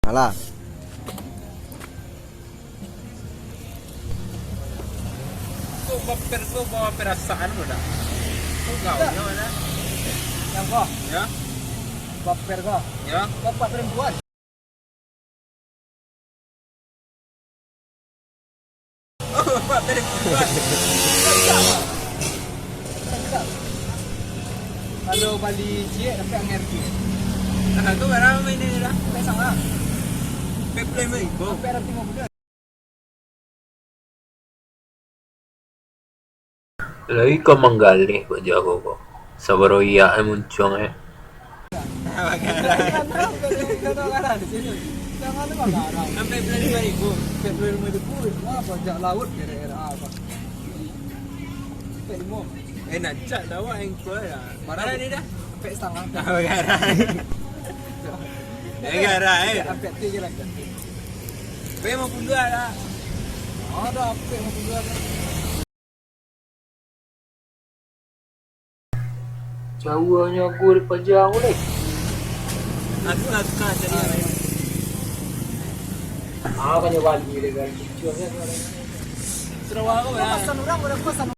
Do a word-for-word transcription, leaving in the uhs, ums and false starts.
Alah. Kok baper ko bawa perasaan ko dah. Kok gaulnyo dah. Yang ko? Ya. Baper ko? Ya. Bapak perempuan. Oh, bapak perempuan. Kalau bali ciek, tapi angin ciek. Nah, tu barang ini dah. Sampai sama. Pepulai mah ibo. Sampai ada timur muda. Lai ka manggaleh paja ko, ko. Sabaro iyak e muncuang e. Sampai bulan lima ribu. Sampai bulan lima ribu. Wah, pajak laut kira-kira apa? Sampai lima. Eh, nak cak dah, wah, engkau ya. Mana ni dah? Sampai setengah. Apa garang? Eh, garang, eh. Sampai tiga lah. Sampai lima puluh lah. Ada sampai lima puluh lah. Jauahnyo aku dari paja ko, leh. Aku lah suka cari yang lain. Ah, kan dia balik dia kan. Sarawak ko lah. Pasan urang, urang pasan.